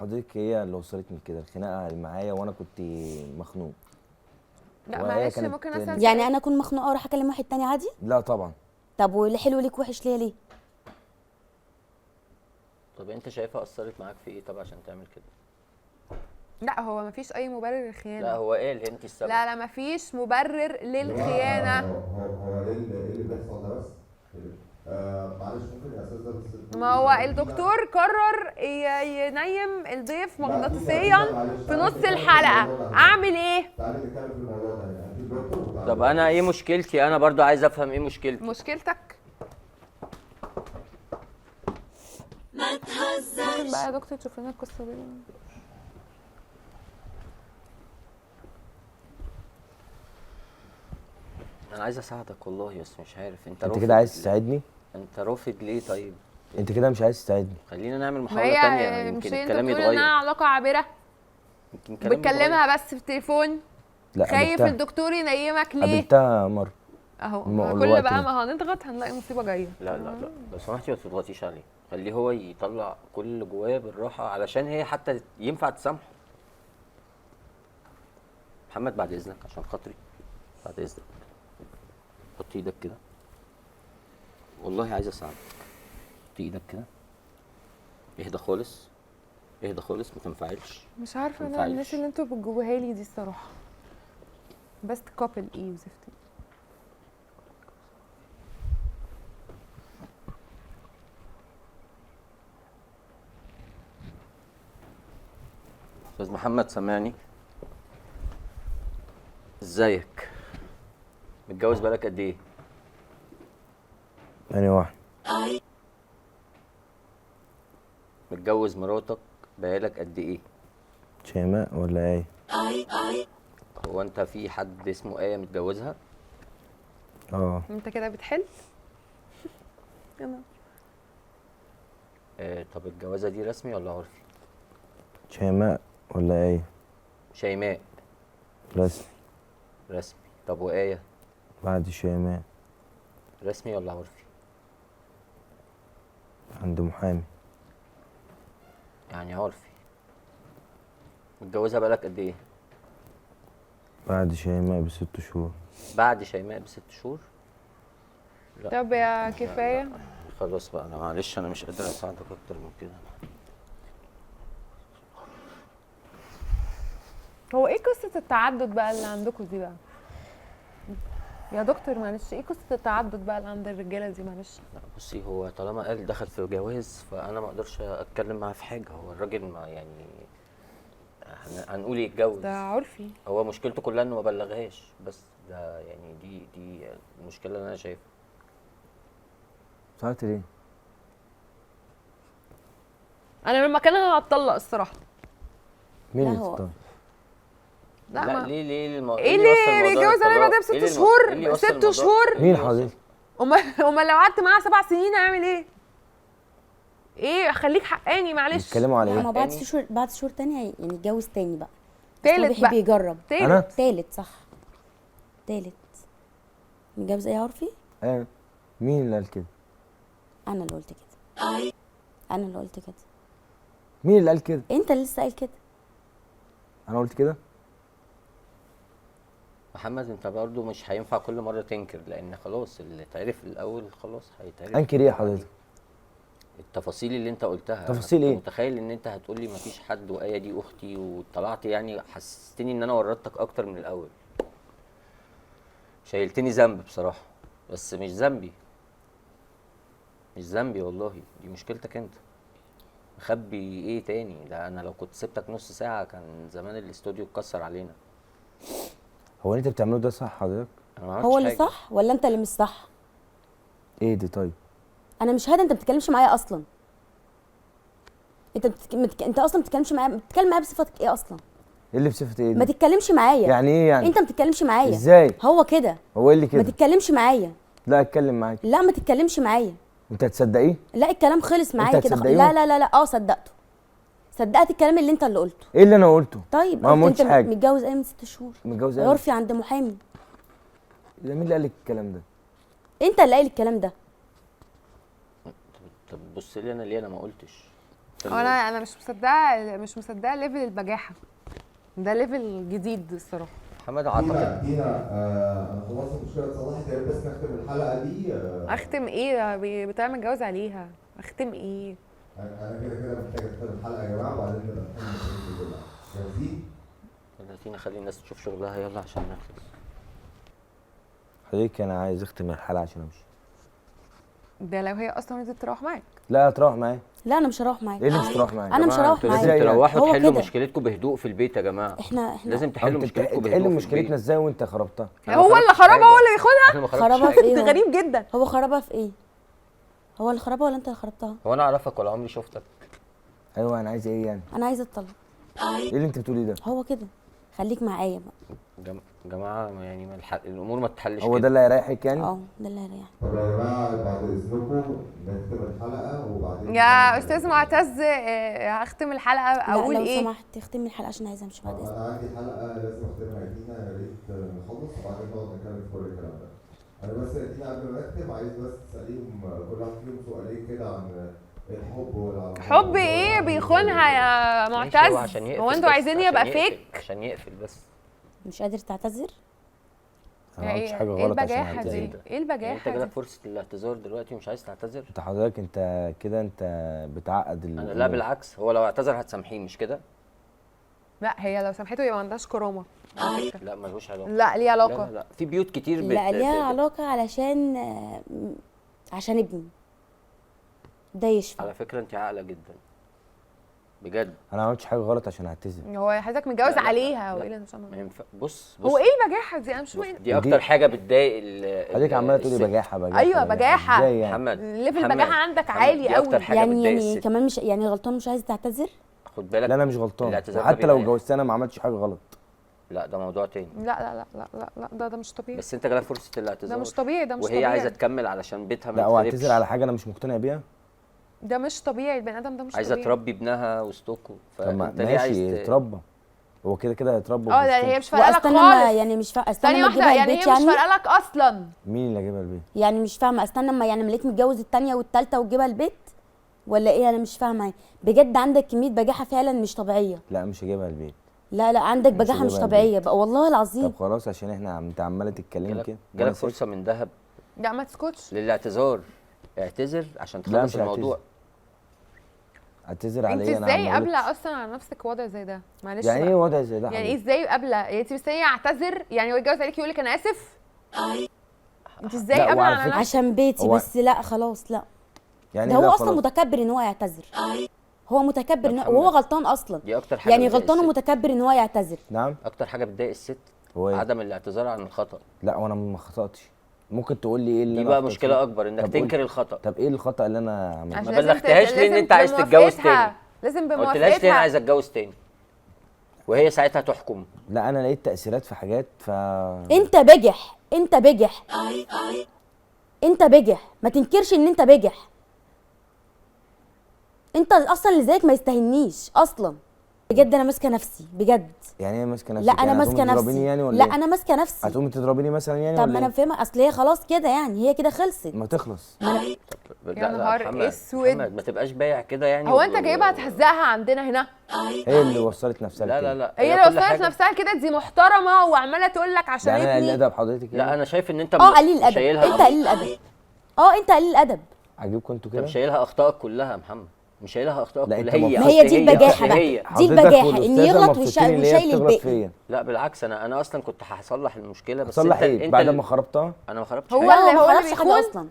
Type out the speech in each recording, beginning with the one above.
حضرتك هي اللي وصلتني كده الخناقة اللي معايا، وانا كنت مخنوق. لا وهي معلش، كانت ممكن اسال يعني انا اكون مخنوقه واروح اكلم واحد تاني عادي؟ لا طبعا. طب واللي حلو ليك وحش ليا ليه؟ طب انت شايفها اثرت معاك في ايه طب عشان تعمل كده؟ لا هو مفيش اي مبرر للخيانه. لا هو قال انت السبب. لا لا مفيش مبرر للخيانه. هو ايه اللي بيحصل ده بس؟ معلش ممكن يا استاذ ده بس، ما هو الدكتور قرر ينيم الضيف مغناطيسيا في نص الحلقة، اعمل ايه؟ تعالي نتكلم في الموضوع ده يعني في الدكتور. طب انا ايه مشكلتي؟ انا برضو عايز افهم ايه مشكلتي. مشكلتك ما تهزرش. ممكن بقى يا دكتور تشوف لنا القصة دي؟ انا عايز اساعدك والله بس مش عارف. انت كده عايز تساعدني؟ انت رافض ليه طيب؟ انت كده مش عايز تساعدني. خلينا نعمل محاولة ثانية، يمكن الكلام يتغير. انها علاقة عابرة، يمكن الكلام بتكلمها بس في التليفون. لا خايف الدكتور ينيمك ليه؟ قابلتها مرة اهو. كل بقى ما هنضغط هنلاقي مصيبة جاية. لا لا لا لو سمحتي ما تضغطيش عليه، خليه هو يطلع كل اللي جواه بالراحة علشان هي حتى ينفع تسامحه. محمد بعد اذنك عشان خاطري، بعد اذنك حط ايدك كده، والله عايز اساعدك. حط ايدك كده، اهدى خالص، اهدى خالص، ما تنفعلش. مش عارفه انا الناس اللي انتوا بتجيبوها لي دي الصراحة بس كابل ايه وزفت. استاذ محمد سامعني؟ ازيك؟ متجوز بقالك قد ايه؟ أنا واحد. متجوز مراتك بقالك قد ايه؟ شيماء ولا ايه؟ هو انت في حد اسمه آية متجوزها؟ اه. انت كده بتحل؟ طب الجوازة دي رسمي ولا عرفي؟ شيماء ولا ايه؟ شيماء رسمي. رسمي. طب وآية؟ بعد شيماء. رسمي ولا عرفي؟ عند محامي. يعني عرفي. متجوزها بقالك قد ايه؟ بعد شيماء ب6 شهور. بعد شيماء ب6 شهور؟ لا. طب يا كفاية خلاص بقى، انا معلش انا مش قادر اساعدك اكتر من كده. هو ايه قصة التعدد بقى اللي عندكم دي بقى؟ يا دكتور معلش ايه قصة التعدد بقى اللي عند الرجالة دي معلش؟ لا بصي، هو طالما قال دخل في جواز فانا ما اقدرش اتكلم معاه في حاجة. هو الراجل ما يعني هنقول يتجوز ده عرفي. هو مشكلته كلها انه ما بلغهاش بس، ده يعني دي المشكلة اللي انا شايفها. ساعات ليه؟ انا من مكانها هتطلق الصراحة. مين اللي هتطلق؟ لا, لا ليه ايه اللي بيتجوز عليا بعدها ب6 شهور؟ 6 شهور؟ مين حضرتك؟ امال لو قعدت معاها 7 سنين اعمل ايه؟ ايه خليك حقاني معلش. بيتكلموا على ايه؟ ما بعد 6 شهور، بعد شهور تاني يعني يتجوز تاني بقى. تالت بقى. بيحب يجرب. تالت. تالت صح. تالت. متجوز ايه عرفي؟ ايه مين اللي قال كده؟ انا اللي قلت كده. انا اللي قلت كده. مين اللي قال كده؟ انت اللي لسه قايل كده. انا قلت كده؟ محمد انت برضه مش هينفع كل مرة تنكر، لان خلاص اللي اتعرف الاول خلاص هيتعرف. انكر ايه يا حضرتك؟ التفاصيل اللي انت قلتها. تفاصيل ايه؟ متخيل ان انت هتقول لي مفيش حد وآية دي اختي وطلعت، يعني حسستني ان انا ورطتك اكتر من الاول. شايلتني ذنب بصراحة، بس مش ذنبي. مش ذنبي والله، دي مشكلتك انت. مخبي ايه تاني؟ ده انا لو كنت سبتك نص ساعة كان زمان الاستوديو اتكسر علينا. هو اللي انت بتعمله ده صح حضرتك؟ انا ما عملتش هو اللي حاجة. صح ولا انت اللي مش صح؟ ايه دي طيب؟ انا مش هادي، انت ما بتتكلمش معايا اصلا. انت انت اصلا ما بتتكلمش معايا، بتتكلم معايا بصفتك ايه اصلا؟ ايه اللي بصفتي ايه دي؟ ما تتكلمش معايا. يعني ايه يعني؟ انت ما بتتكلمش معايا ازاي؟ هو كده. هو ايه اللي كده؟ ما تتكلمش معايا. لا اتكلم معاك. لا ما تتكلمش معايا. انت هتصدقيه؟ لا الكلام خلص معايا كده. لا لا لا لا صدقته. صدقت الكلام اللي انت اللي قلته. ايه اللي انا قلته؟ طيب ما قلتش حاجة. متجوز ايه من 6 شهور؟ متجوز ايه؟ عرفي عند محامي. ده مين اللي قال لك الكلام ده؟ انت اللي قايل الكلام ده. طب بص لي انا ليه؟ انا ما قلتش. انا مش مصدقه، مش مصدقه level البجاحة ده، level جديد الصراحة. محمد اعتقد دينا انا خلاص المشكلة اتصلحت، يا ريت بس نختم الحلقة دي. اختم ايه؟ بتاع متجوز عليها، اختم ايه؟ انا كده كده محتاج اختم الحلقة يا جماعة، وبعدين نبقى نحل المشاكل دي كلها. جاهزين؟ يلا خلي الناس تشوف شغلها يلا عشان نخلص. حضرتك انا عايز اختم الحلقة عشان امشي. ده لو هي اصلا عايزه تروح معاك. لا تروح معايا. لا انا مش هروح معاك. ايه اللي مش تروح معايا؟ انا مش هروح لازم معاك. إزاي يعني؟ تروحوا هو تحلوا كده. مشكلتكم بهدوء في البيت يا جماعة. احنا لازم تحلوا مشكلتكم بهدوء تحل في مشكلتنا البيت. ازاي وانت خربتها؟ أنا ما هو اللي خربتش خربها، حاجة. هو اللي ياخدها. أنا ما خربتش خربها حاجة. في ايه؟ ده هو؟ غريب جدا. هو خربها في ايه؟ هو اللي خربها ولا انت اللي خربتها؟ هو انا اعرفك ولا عمري شفتك؟ ايوه انا عايز ايه يعني؟ انا عايزه اتطلق. ايه اللي انت بتقوليه ده؟ هو كده، خليك معايا بقى. جماعة يعني ما الامور ما تتحلش هو كده. ده اللي هيريحك يعني؟ اه ده اللي هيريحني. طب يا جماعة بعد اذنكم نختم الحلقة وبعدين يا استاذ معتز هختم الحلقة لا اقول لو ايه؟ سمحت اختمي الحلقة عشان عايزه امشي بعد طب اذنك. انا عندي حلقة لازم اختمها يا دينا، يا ريت نخلص وبعدين نقعد نتكلم في كل الكلام ده. انا بس يا دينا قبل ما نختم عايز بس تساليهم كل واحد فيهم سؤالين كده عن الحب والعلاقات. حب ايه بيخونها يا ماشي، هو معتز؟ عشان يقفل هو بس، انتوا عايزيني عشان ابقى يقفل، فيك؟ عشان يقفل بس. مش قادر تعتذر؟ انا ما عملتش ايه حاجة ايه غلط عشان البجاحة اعتذر. دي؟ انت. ايه يعني انت البجاحة جالك دي؟ فرصة الاعتذار دلوقتي ومش عايز تعتذر؟ انت حضرتك انت كده انت بتعقد انا لا الأمور. بالعكس، هو لو اعتذر هتسامحيه مش كده؟ لا هي لو سامحته يبقى ما عندهاش كرامة. لا ملوش علاقة. لا ليه لا علاقة. لا, لا. في بيوت كتير لا ليها علاقة، علشان عشان ابني ده يشفى. على فكرة انت عاقلة جدا بجد. انا ما عملتش حاجة غلط عشان اعتذر. هو حضرتك متجوز لا، لا، عليها لا. وايه اللي مش ما عارفة. ينفع. بص بص هو ايه البجاحة دي؟ انا مش بص، فاهمة. دي اكتر حاجة بتضايق حضرتك عماله تقولي الست. بجاحه بجاحه. أيوة، بجاحة. ازاي يعني؟ محمد level محمد، البجاحة عندك محمد، عالي دي اكتر قوي. حاجة يعني بتضايق يعني الست. كمان مش يعني غلطان مش عايز تعتذر؟ خد بالك لا انا مش غلطان، الاعتذار ده وحتى لو بيريح. اتجوزت انا ما عملتش حاجة غلط. لا ده موضوع تاني. لا لا لا لا لا لا ده مش طبيعي. بس انت جالك فرصة الاعتذار. ده مش طبيعي، ده مش وهي طبيعي. عايزه تكمل علشان بيتها ما لا يتخربش. واعتذر على حاجة انا مش مقتنع بيها. ده مش طبيعي، البني ادم ده مش عايزه طبيعي. تربي ابنها وسطكم، طب ما فانت ليه عايز ماشي يتربى، هو كده كده هيتربى. اه لا وفي هي مش فارقه لك واستنى ما خالص. يعني مش فارقه، استنى ثانية ما واحدة، تجيبها يعني البيت هي مش يعني؟ فارقه لك اصلا. مين اللي جايبها البيت؟ يعني مش فاهمه، استنى ما يعني مليك متجوز الثانية والثالثة وتجيبها البيت ولا ايه؟ انا مش فاهمه بجد، عندك كمية بجاحه فعلا مش طبيعية. لا مش هجيبها البيت. لا لا عندك مش بجاحه مش هجيبها طبيعية بقى والله العظيم. طب خلاص عشان احنا انت عماله تتكلمي جالك كده جالك وأنا ساكت. فرصة من ذهب لا ما تسكتش. للاعتذار، اعتذر عشان لا تخلص مش الموضوع. اعتذر على انت ايه؟ انا ازاي ما قابله غلطتش. اصلا على نفسك وضع زي ده؟ معلش يعني بقى. ايه وضع زي ده؟ يعني ايه حضرتك؟ ازاي قابله؟ يعني انت مستنيه اعتذر؟ يعني هو يتجوز عليك يقول لك انا اسف؟ انت ازاي لا، قابله وعلى على فكرة- نفسك؟ عشان بيتي بس. لا خلاص لا يعني ده هو لا اصلا خلاص. متكبر ان هو يعتذر. هو متكبر يا إن محمد، وهو غلطان اصلا. دي اكتر حاجة يعني بتضايق غلطان الست. ومتكبر ان هو يعتذر. نعم اكتر حاجة بتضايق الست هو إيه؟ عدم الاعتذار عن الخطا. لا وانا ما خطأتش. ممكن تقول لي ايه اللي دي أنا بقى أخطأت مشكلة فيه؟ اكبر، انك طب قول- تنكر الخطا. طب ايه الخطأ اللي انا عملته؟ عشان ما لازم بلغتهاش ليه إن لازم أنت عايز تتجوز بموافقتها. تاني؟ لازم ما قلتلهاش ليه انا بموافقتها. عايز اتجوز تاني، وهي ساعتها تحكم. لا انا لقيت تأثيرات في حاجات ف انت بجح، انت بجح، انت بجح، ما تنكرش ان انت بجح. انت اصلا اللي زيك ما يستهنيش اصلا. بجد انا ماسكه نفسي بجد. يعني ايه ماسكه نفسك؟ لا انا يعني ماسكه هتقومي تضربيني نفسي. يعني ولا لا إيه؟ انا ماسكه نفسي. هتقومي تضربيني مثلا يعني طب ولا ما انا إيه؟ فاهمه، اصل هي خلاص كده يعني، هي كده خلصت. ما تخلص. لا، لا، نهار محمد، اسود. محمد ما تبقاش بايع كده يعني. هو انت جايبها تهزقها عندنا هنا؟ هي اللي وصلت نفسها لا لكده. لا لا هي كل اللي وصلت حاجة. نفسها كده، دي محترمه وعماله تقول لك عشان ده انا ابني. اللي ادب حضرتك يعني؟ لا انا شايف ان انت اه قليل الادب، شايلها انت قليل الادب. اه انت قليل الادب. عاجبكم انتوا انت كده؟ مش شايلها اخطائك كلها يا محمد، مش شايلها اخطائك لا، انت كلها. هي ما هي دي البجاحة أصل بقى. هي. دي حضرتك البجاحة، ان والأستاذة يغلط مبسوطين اللي هي وشايل بتغلط الباقي. فيا. لا بالعكس، انا اصلا كنت هصلح المشكلة، بس هتصلح انت ايه انت بعد ما خربتها؟ انا ما خربتش هو حاجة. لا اللي ما هو اللي خربش حاجة بيخون؟ اصلا.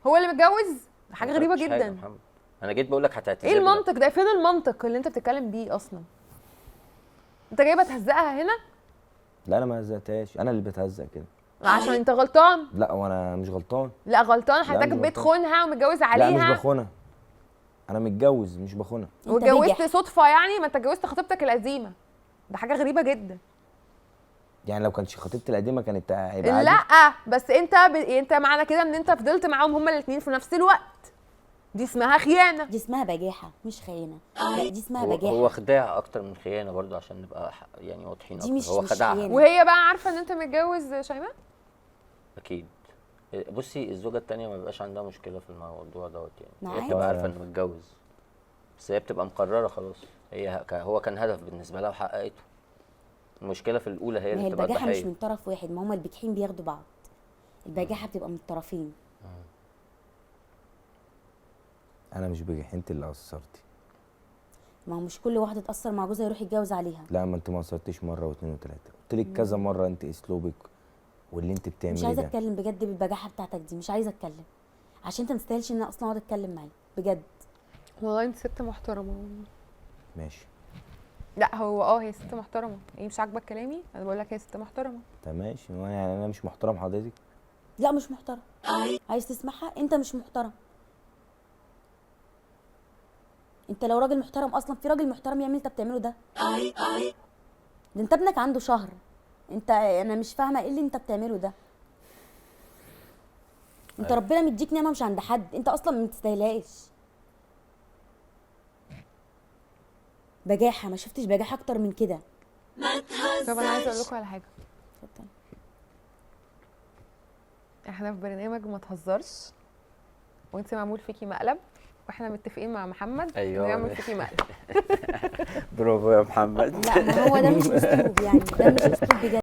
هو اللي متجوز؟ حاجة ما غريبة خربتش حاجة يا جدا. محمد. انا جيت بقول لك هتعتذر ايه لك. المنطق ده؟ فين المنطق اللي انت بتتكلم بيه اصلا؟ انت جايبه تهزقها هنا؟ لا انا ما هزقتهاش، انا اللي بتهزق كده. عشان انت غلطان. لا وانا مش غلطان. لا غلطان حضرتك، مش غلطان. بتخونها ومتجوز لا مش عليها. بخونها، انا متجوز مش بخونها. انت واتجوزت بجح. صدفة يعني، ما انت اتجوزت خطيبتك القديمة، ده حاجة غريبة جدا. يعني لو كانش خطيبتي القديمة كانت هيبقى عادي؟ لا بس انت انت معنى كده ان انت فضلت معاهم هما الاثنين في نفس الوقت، دي اسمها خيانة. دي اسمها بجاحه مش خيانة. لا دي اسمها هو, بجاحه. هو خداع اكتر من خيانة برضو، عشان نبقى يعني واضحين دي اكتر. هو مش خدعها. خيانة. وهي بقى عارفه ان انت متجوز شيماء؟ اكيد. بصي الزوجة الثانية ما بيبقاش عندها مشكلة في الموضوع دوت يعني، هي معايا. بتبقى عارفه انه متجوز. بس هي بتبقى مقررة خلاص، هي هو كان هدف بالنسبة لها وحققته. المشكلة في الاولى هي ما اللي هي بتبقى البجاحة مش الضحية. من طرف واحد، ما هما البجحين بياخدوا بعض. البجاحة بتبقى من الطرفين. انا مش بجح، انت اللي قصرتي. ما هو مش كل واحدة تاثر مع جوزها يروح يتجوز عليها. لا ما انت ما قصرتيش مرة واثنين وثلاثة، قلت لك كذا مرة انت اسلوبك واللي انت مش بتعمليه عايزه ده. اتكلم بجد بالبجاحه بتاعتك دي، مش عايزه اتكلم عشان انت ما تستاهلش ان انا اصلا اقعد اتكلم معاك بجد. والله انت ست محترمه والله. ماشي. لا هو هي ست محترمه. ايه مش عاجبك كلامي؟ انا بقول لك هي ست محترمه. طب ماشي، هو يعني انا مش محترم حضرتك؟ لا مش محترم. عايز تسمعها؟ انت مش محترم. انت لو راجل محترم اصلا، في راجل محترم يعمل انت بتعمله ده؟ ده انت ابنك عنده شهر، انت انا مش فاهمه ايه اللي انت بتعمله ده. انت ربنا مديك نعمه مش عند حد، انت اصلا ما تستاهلهاش. بجاحه، ما شفتش بجاحه اكتر من كده. طب انا عايزه اقول لكم على حاجة. اتفضل. احنا في برنامج ما تهزرش، وانت معمول فيكي مقلب، واحنا متفقين مع محمد أيوة. انه يعمل فيكي مقلب. برافو يا محمد. لا ما هو ده مش اسلوب، يعني ده مش اسلوب بجد.